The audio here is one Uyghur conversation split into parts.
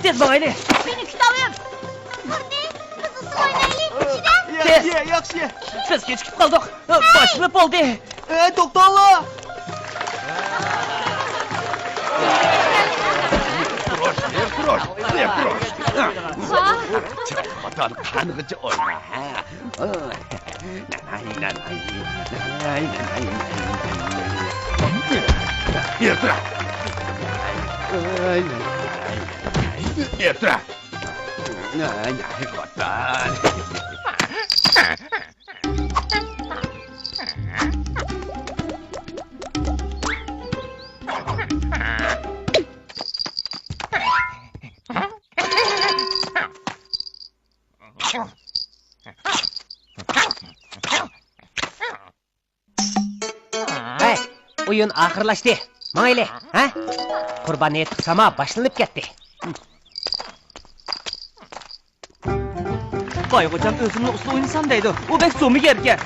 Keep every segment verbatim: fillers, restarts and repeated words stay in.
تېز ماڭايلى. مېنىڭ كىتابىم. قۇردى، بىز ئۇسسۇل ئوينايلى، ئىچىدە. ياخشى، ياخشى. بىز كېچىكىپ قالدۇق. باشلىنىپ بولدى. ئەي، توختاڭلار. خۇرۇش، خۇرۇش، خۇرۇش. چىرايلىق ئاتان قانغىچە ئوينا، ھە. ئاي، ناناي، ناناي، ناناي، ناناي، ناناي. يىرتىرا. ئاي، ناناي، ناناي. يىرتىرا. ناناي، خوتۇن. ھەي، ئويۇن ئاخىرلاشتى. ماڭايلى، ھە؟ قۇربان ھېيت ساما باشلىنىپ كەتتى. بايغوجام ئۆزۈمنى ئۇسسۇل ئوينىسام دەيدۇ. ئۇ بەك سومىگەركەن.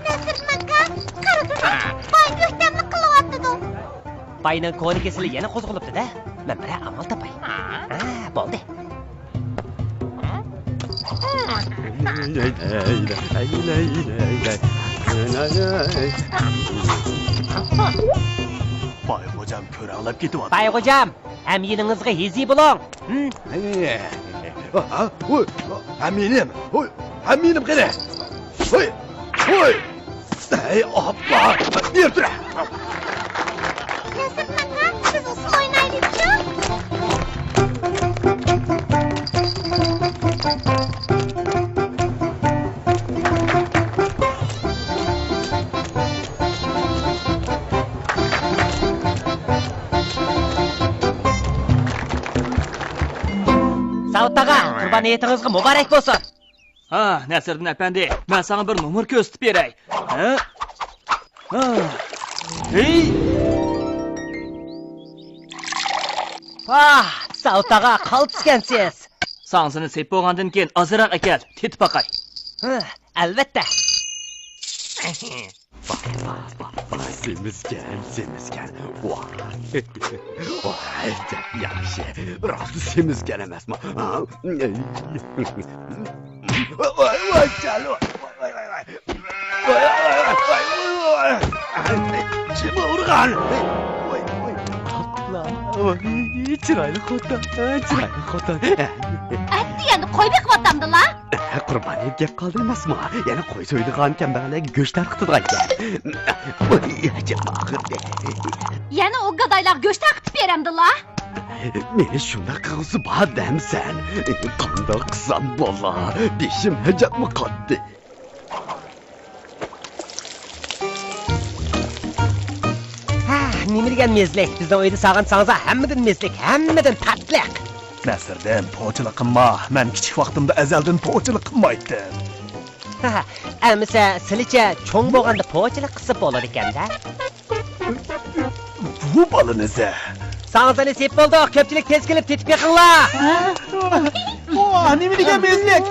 نەسىردىن ئاكا، قارىدىڭىز، باي بۆھتەنلىك قىلىۋاتىدۇ. باينىڭ كونا كېسىلى يەنە قوزغىلىپتۇ-دە. مەن بىرەر ئامال تاپاي. ھە، بولدى. بايغوجام كۆرەڭلەپ كېتىۋاتىدۇ. بايغوجام، ھەميىنىڭىزغا ھېزى بولۇڭ. ھە؟ ھە؟ ھوي، ھەميىنىم، ھوي، ھەميىنىم قېنى؟ ھوي، ھوي. ھەي، ئاپا، يىرتىرە. نەسىردىن ئاكا، بىز ئۇسسۇل ئوينايلىچۇ؟ ساۋۇت ئاغا، قۇربان ھېيتىڭىزغا مۇبارەك بولسۇن! ھا، نەسىردىن ئەپەندى، مەن ساڭا بىر نومۇر كۆرسىتىپ بېرەي. ھە؟ ھا. ھېي! ۋاھ، ساۋۇت ئاغا، قالتىسكەنسىز! ساڭزىنى سېپ بولغاندىن كېيىن ئازراق ئەكەل، تېتىپ باقاي. ھە، ئەلۋەتتە. ۋاھ، ۋاھ، ۋاھ، ۋاھ، سېمىزكەن، سېمىزكەن. ۋاھ. ۋاھ، ئەجەب ياخشى. راستلا سېمىزكەن ئەمەسمۇ؟ ھا؟ ۋاي، ۋاي، ۋاي، ۋاي، ۋاي. كىم ئۇرغان؟ ۋاي، ۋاي. ئاپلا. ۋاي، چىرايلىق خوتۇن، چىرايلىق خوتۇن. ئەتتى يەنە قوي بېقىۋاتامدىلا؟ قۇربان ھېيت گەپ قالدى ئەمەسمۇ؟ يەنە قوي سويىدىغان كەمبەغەللەرگە گۆش تارقىتىدىغان گەپ. ئوي، ئەجەب ئاغرىدى. يەنە ئۇ گادايلارغا گۆش تارقىتىپ بېرەمدىلا؟ مېنى شۇنداق قىلغۇسى بار دەمسەن؟ قانداق قىلسام بولا؟ بېشىم ھەجەپمۇ قاتتى. ھە، نېمە دېگەن مېزىلىك؟ بىزنىڭ ئۆيدە سالغان ساڭزا ھەممىدىن مېزىلىك، ھەممىدىن تاتلىق. نەسىردىن، پوچىلىق قىلما. مەن كىچىك ۋاقتىمدا ئەزەلدىن پوچىلىق قىلمايتتىم. ھە، ئەمىسە سىلىچە چوڭ بولغاندا پوچىلىق قىلسا بولىدىكەن-دە. بۇ بالىنى ساڭزا نېسىپ بولدى، كۆپچىلىك تېز كېلىپ تېتىپ بېقىڭلار. ۋاھ، نېمە دېگەن مېزىلىك!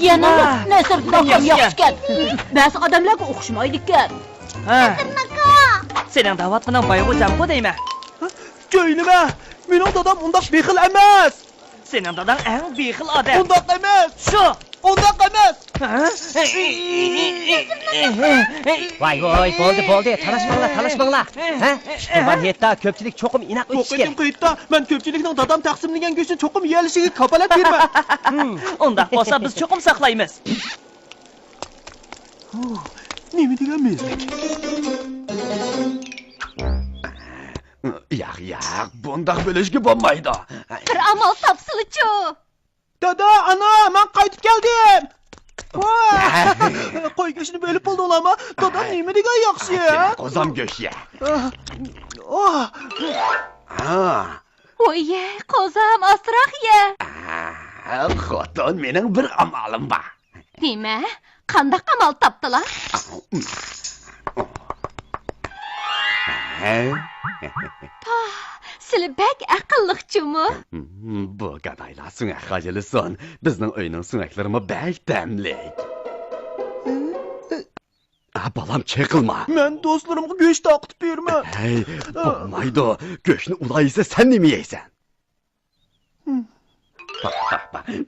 يەنە نەسىردىن ئاكام ياخشىكەن. بەزى ئادەملەرگە ئوخشىمايدىكەن. ھە. سېنىڭ دەۋاتقىنىڭ بايغۇ جامغۇ دەيمەن. كۆيلىمە، مېنىڭ دادام ئۇنداق بېخىل ئەمەس. سېنىڭ داداڭ ئەڭ بېخىل ئادەم. ئۇنداق ئەمەس. شۇ. ئۇنداق ئەمەس. ھە؟ ۋاي، ۋاي، بولدى، بولدى، تالاشماڭلار، تالاشماڭلار. ھە؟ قۇربان ھېيتتا كۆپچىلىك چوقۇم ئىناق بۇ ئۆتۈشكەن. قېتىمقى ھېيتتا مەن كۆپچىلىكنىڭ دادام تەقسىملىگەن گۆشىنى چوقۇم يېيەلىشىگە كاپالەت بېرىمەن. ھىم، ئۇنداق بولسا بىز چوقۇم ساقلايمىز. ھۇ، نېمە دېگەن مېزىلىك؟ ياق، ياق، بۇنداق بۆلۈشكە بولمايدۇ. بىر ئامال تاپسىلىچۇ. دادا، ئانا، مەن قايتىپ كەلدىم. ۋاي. قوي گۆشىنى بۆلۈپ بولدۇڭلارمۇ؟ دادا نېمە دېگەن ياخشى. قوزام گۆشى. ئاھ. ۋوي، قوزام، ئاستىراق يە. خوتۇن، مېنىڭ بىر ئامالىم بار. نېمە؟ قانداق ئامال تاپتىلا؟ پاھ، سىلى بەك ئەقىللىق جۇمۇ. بۇ گادايلار سۆڭەك قاچىلىسۇن. بىزنىڭ ئۆينىڭ سۆڭەكلىرىمۇ بەك تەملىك. ھە، بالام، چېقىلما. مەن دوستلىرىمغا گۆش تارقىتىپ بېرىمەن. ھەي، بولمايدۇ. گۆشنى ئۇلار يېسە، سەن نېمە يەيسەن؟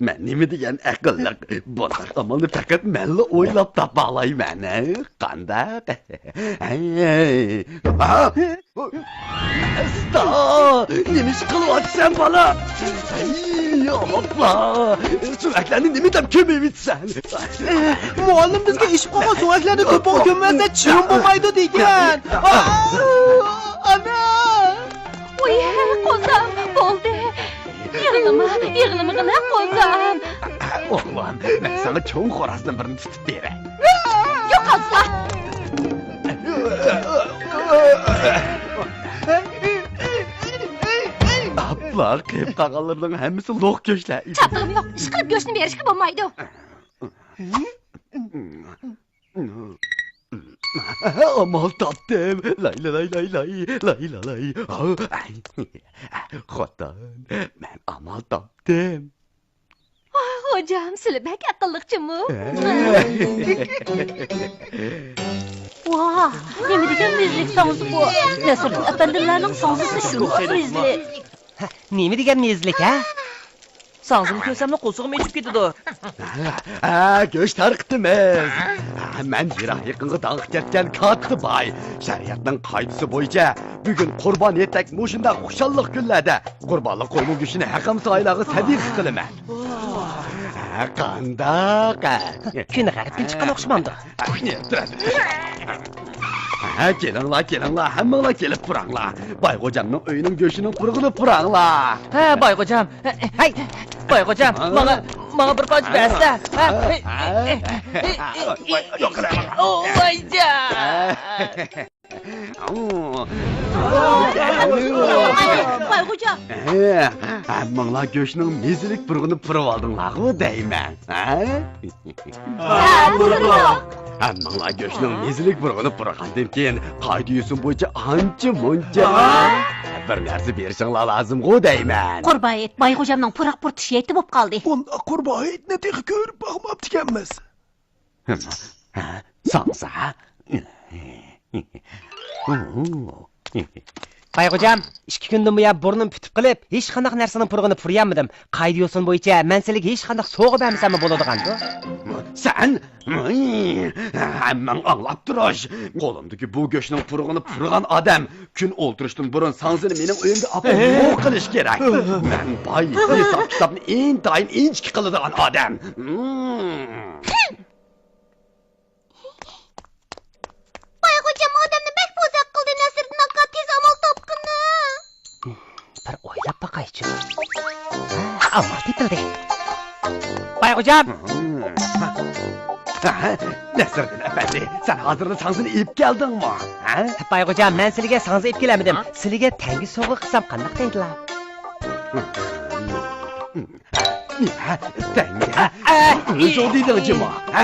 مەن نېمە دېگەن ئەقىللىق! بۇنداق ئامالنى پەقەت مەنلا ئويلاپ تاپالايمەن. ھە؟ قانداق؟ ھەي! ھا؟ ئاستا! نېمە ئىش قىلىۋاتىسەن، بالا؟ ھەي، ئاپلا! سۆڭەكلەرنى نېمە دەپ كۆمۈۋېتىسەن؟ مۇئەللىم بىزگە ئېشىپ قالغان سۆڭەكلەرنى توپىغا كۆممەسەك چىۋىن بولمايدۇ دېگەن. ئانا! ۋاي، قوزام، بولدى. يىغلىما، يىغلىمىغىنە، قوزام. ئوغلۇم، مەن ساڭا چوڭ خورازدىن بىرنى تۇتۇپ بېرەي. يوقالسىلا! ئاپلا، قېلىپ قالغانلىرىنىڭ ھەممىسى لوق گۆشلەر ئىدى. چاتىقىم يوق، ئىشقىلىپ گۆشنى بېرىشكە بولمايدۇ. ئامال تاپتىم. لاي، لاي، لاي، لاي، لاي. خوتۇن، مەن ئامال تاپتىم. ۋاھ، خوجام، سىلى بەك ئەقىللىق جۇمۇ. ۋاھ، نېمە دېگەن مېزىلىك ساڭزا بۇ؟ نەسىردىن ئەپەندىملەرنىڭ ساڭزىسى شۇنداق مېزىلىك. ھە، نېمە دېگەن مېزىلىك، ھە؟ ساڭزىنى كۆرسەملا قورسىقىم ئېچىپ كېتىدۇ. ھە، گۆش تارقىتىمىز. ھە، مەن يىراق يېقىنغا داڭقى كەتكەن كاتتا باي. شەرىئەتنىڭ قائىدىسى بويىچە بۈگۈن قۇربان ھېيتتەك مۇشۇنداق خۇشاللىق كۈنلەردە قۇربانلىق قوينىڭ گۆشىنى ھەققانىي سايىلارغا سەدىقە قىلىمەن. ھە، قانداق؟ كۈن غەربتىن چىققان ئوخشىمامدۇ؟ ھە، كېلىڭلار، كېلىڭلار، ھەممىڭلار كېلىپ پۇراڭلار. باي خوجامنىڭ ئۆيىنىڭ گۆشىنىڭ پۇرىقىنى پۇراڭلار. ھە، باي خوجام. ھەي، باي خوجام، ماڭا، ماڭا بىر پارچە بەرسە. ھە؟ ۋاي جان. باي خوجام. ھەممىڭلار گۆشنىڭ مېزىلىك پۇرىقىنى پۇرىۋالدىڭلارغۇ دەيمەن. ھە؟ ھەممىڭلار گۆشنىڭ مېزىلىك پۇرىقىنى پۇرىغاندىن كېيىن، قائىدە-يوسۇن بويىچە ئانچە-مۇنچە بىر نەرسە بېرىشىڭلار لازىمغۇ دەيمەن. قۇربان ھېيت باي خوجامنىڭ پۇراق پۇرىتىش ھېيتى بولۇپ قالدى. بۇنداق قۇربان ھېيتنى تېخى كۆرۈپ باقماپتىكەنمىز. ھە؟ ساڭزا؟ باي خوجام، ئىككى كۈندىن بۇيان بۇرنۇم پۈتۈپ قېلىپ، ھېچقانداق نەرسىنىڭ پۇرىقىنى پۇرىيالمىدىم. قائىدە-يوسۇن بويىچە مەن سىلىگە ھېچقانداق سوۋغا بەرمىسەممۇ بولىدىغاندۇ؟ سەن؟ ھەممەڭ ئاڭلاپ تۇرۇش. قولۇمدىكى بۇ گۆشنىڭ پۇرىقىنى پۇرىغان ئادەم كۈن ئولتۇرۇشتىن بۇرۇن ساڭزىنى مېنىڭ ئۆيۈمگە ئاپىرىپ يوق قىلىش كېرەك. مەن باي، ھېساب-كىتابنى ئىنتايىن ئىنچىكە قىلىدىغان ئادەم. باي خوجام ئادەمنى بەك بوزەك قىلدى، نەسىردىن ئاكا، تېز ئامال تاپقىنا. بىر ئويلاپ باقايچۇ. ھە، ئامال تېپىلدى. باي خوجام! ھە؟ نەسىردىن ئەپەندى، سەن ھازىرلا ساڭزىنى ئېلىپ كەلدىڭمۇ؟ ھە؟ باي خوجام، مەن سىلىگە ساڭزا ئېلىپ كېلەلمىدىم. سىلىگە تەڭگە سوۋغا قىلسام قانداق دەيدىلا؟ نېمە؟ تەڭگە؟ ئە، ئە، ئۆزۈڭ دېدىڭ جۇمۇ، ھە؟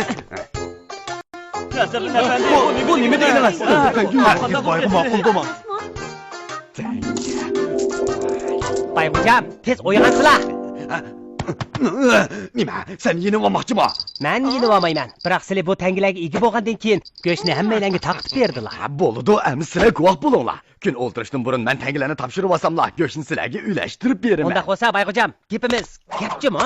نەسىردىن ئەپەندى، بۇ، بۇ نېمە دېگىنىڭىز؟ تەڭگە يۈز بايغا ماقۇلدىمۇ؟ تەڭگە. باي خوجام، تېز ئويغانسىلا! نېمە؟ سەن يېنىۋالماقچىمۇ؟ مەن يېنىۋالمايمەن. بىراق سىلى بۇ تەڭگىلەرگە ئىگە بولغاندىن كېيىن، گۆشنى ھەممەيلەنگە تارقىتىپ بېرىدىلا. بولىدۇ، ئەمدى سىلەر گۇۋاھ بولۇڭلار. كۈن ئولتۇرۇشتىن بۇرۇن مەن تەڭگىلەرنى تاپشۇرۇۋالساملا، گۆشنى سىلەرگە ئۈلەشتۈرۈپ بېرىمەن. ئۇنداق بولسا، باي خوجام، گېپىمىز گەپ جۇمۇ.